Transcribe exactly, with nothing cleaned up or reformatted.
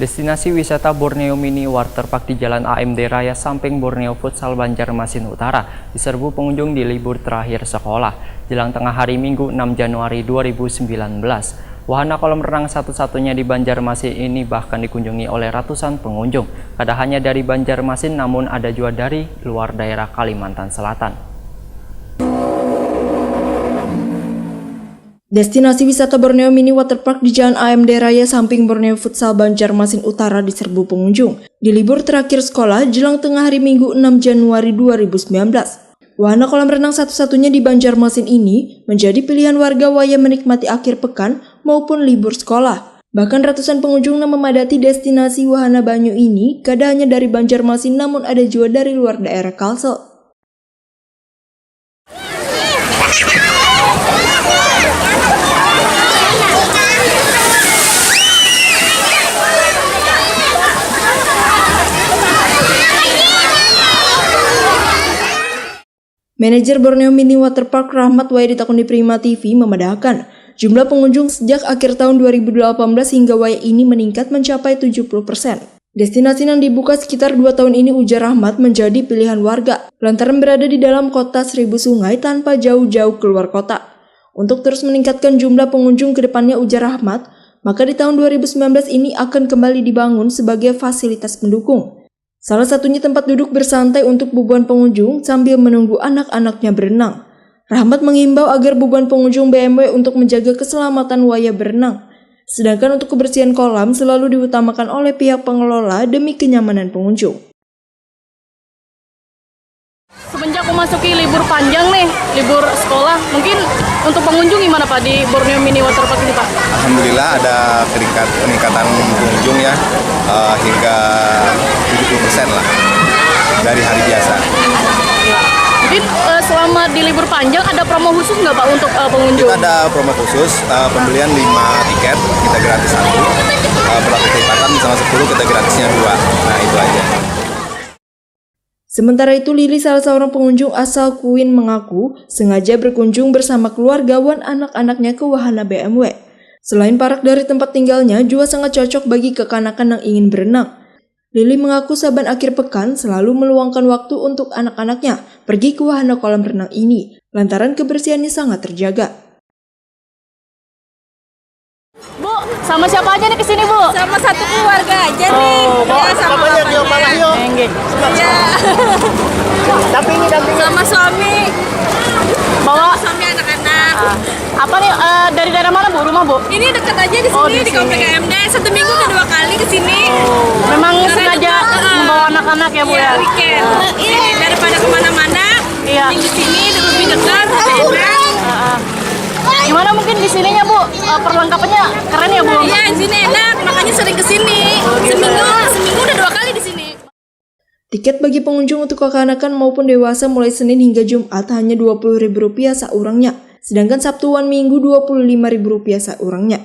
Destinasi wisata Borneo Mini Waterpark di Jalan A M D Raya, samping Borneo Futsal Banjarmasin Utara, diserbu pengunjung di libur terakhir sekolah, jelang tengah hari Minggu, enam Januari dua ribu sembilan belas. Wahana kolam renang satu-satunya di Banjarmasin ini bahkan dikunjungi oleh ratusan pengunjung. Kada hanya dari Banjarmasin, namun ada jua dari luar daerah Kalimantan Selatan. Destinasi wisata Borneo Mini Waterpark di Jalan A M D Raya, samping Borneo Futsal Banjarmasin Utara, diserbu pengunjung di libur terakhir sekolah jelang tengah hari Minggu, enam Januari dua ribu sembilan belas. Wahana kolam renang satu-satunya di Banjarmasin ini menjadi pilihan warga wayah menikmati akhir pekan maupun libur sekolah. Bahkan ratusan pengunjung yang memadati destinasi wahana banyu ini kada hanya dari Banjarmasin, namun ada jua dari luar daerah Kalsel. Manajer Borneo Mini Waterpark, Rahmat, wayah ditakuni Prima T V, memadahakan, jumlah pengunjung sejak akhir tahun dua ribu delapan belas hingga wayah ini meningkat mencapai tujuh puluh persen. Destinasi yang dibuka sekitar dua tahun ini, ujar Rahmat, menjadi pilihan warga lantaran berada di dalam kota seribu sungai tanpa jauh-jauh keluar kota. Untuk terus meningkatkan jumlah pengunjung ke depannya, ujar Rahmat, maka di tahun dua ribu sembilan belas ini akan kembali dibangun sebagai fasilitas pendukung. Salah satunya tempat duduk bersantai untuk bubuhan pengunjung sambil menunggu anak-anaknya berenang. Rahmat mengimbau agar bubuhan pengunjung B M W untuk menjaga keselamatan wayah berenang. Sedangkan untuk kebersihan kolam selalu diutamakan oleh pihak pengelola demi kenyamanan pengunjung. Semenjak memasuki libur panjang nih, libur sekolah, mungkin untuk pengunjung gimana, Pak, di Borneo Mini Waterpark ini, Pak? Alhamdulillah, ada peningkat-, peningkatan pengunjung ya, eh, hingga tujuh puluh persen lah dari hari biasa. Mungkin, eh, selama di libur panjang ada promo khusus nggak, Pak, untuk, eh, pengunjung? Kita ada promo khusus, eh, pembelian lima tiket, kita gratis satu. Eh, berlaku kelipatan, misalnya sepuluh, kita gratisnya dua. Nah, itu aja. Sementara itu, Lili, salah seorang pengunjung asal Kuin, mengaku sengaja berkunjung bersama keluarga wan anak-anaknya ke wahana B M W. Selain parak dari tempat tinggalnya, jua sangat cocok bagi kekanakan yang ingin berenang. Lili mengaku saban akhir pekan selalu meluangkan waktu untuk anak-anaknya pergi ke wahana kolam renang ini, lantaran kebersihannya sangat terjaga. Bu, sama siapa aja nih ke sini, Bu? Sama satu keluarga aja nih. Oh, ya, sama bapaknya. Nggih. Iya. Dampingi, dampingi. Sama suami. Bawa suami, anak-anak. Ah. Apa nih, eh, dari daerah mana, Bu, rumah, Bu? Ini dekat aja di sini, di sini. Komplek A M D. Satu minggu udah dua kali ke sini. Oh, memang sengaja juga, heeh, membawa anak-anak ya, Bu, ya? Iya, weekend. Iya. Daripada kemana-mana, iya, mending di sini, lebih dekat, lebih enak. Heeh. Gimana mungkin di sininya, Bu? Eh, perlengkapannya keren ya, Bu? Iya, di sini enak, makanya sering ke sini. Oh, gitu. Seminggu, seminggu udah dua kali di sini. Tiket bagi pengunjung untuk kekanakan maupun dewasa mulai Senin hingga Jumat hanya dua puluh ribu rupiah saurangnya, sedangkan Sabtu wan Minggu dua puluh lima ribu rupiah saurangnya.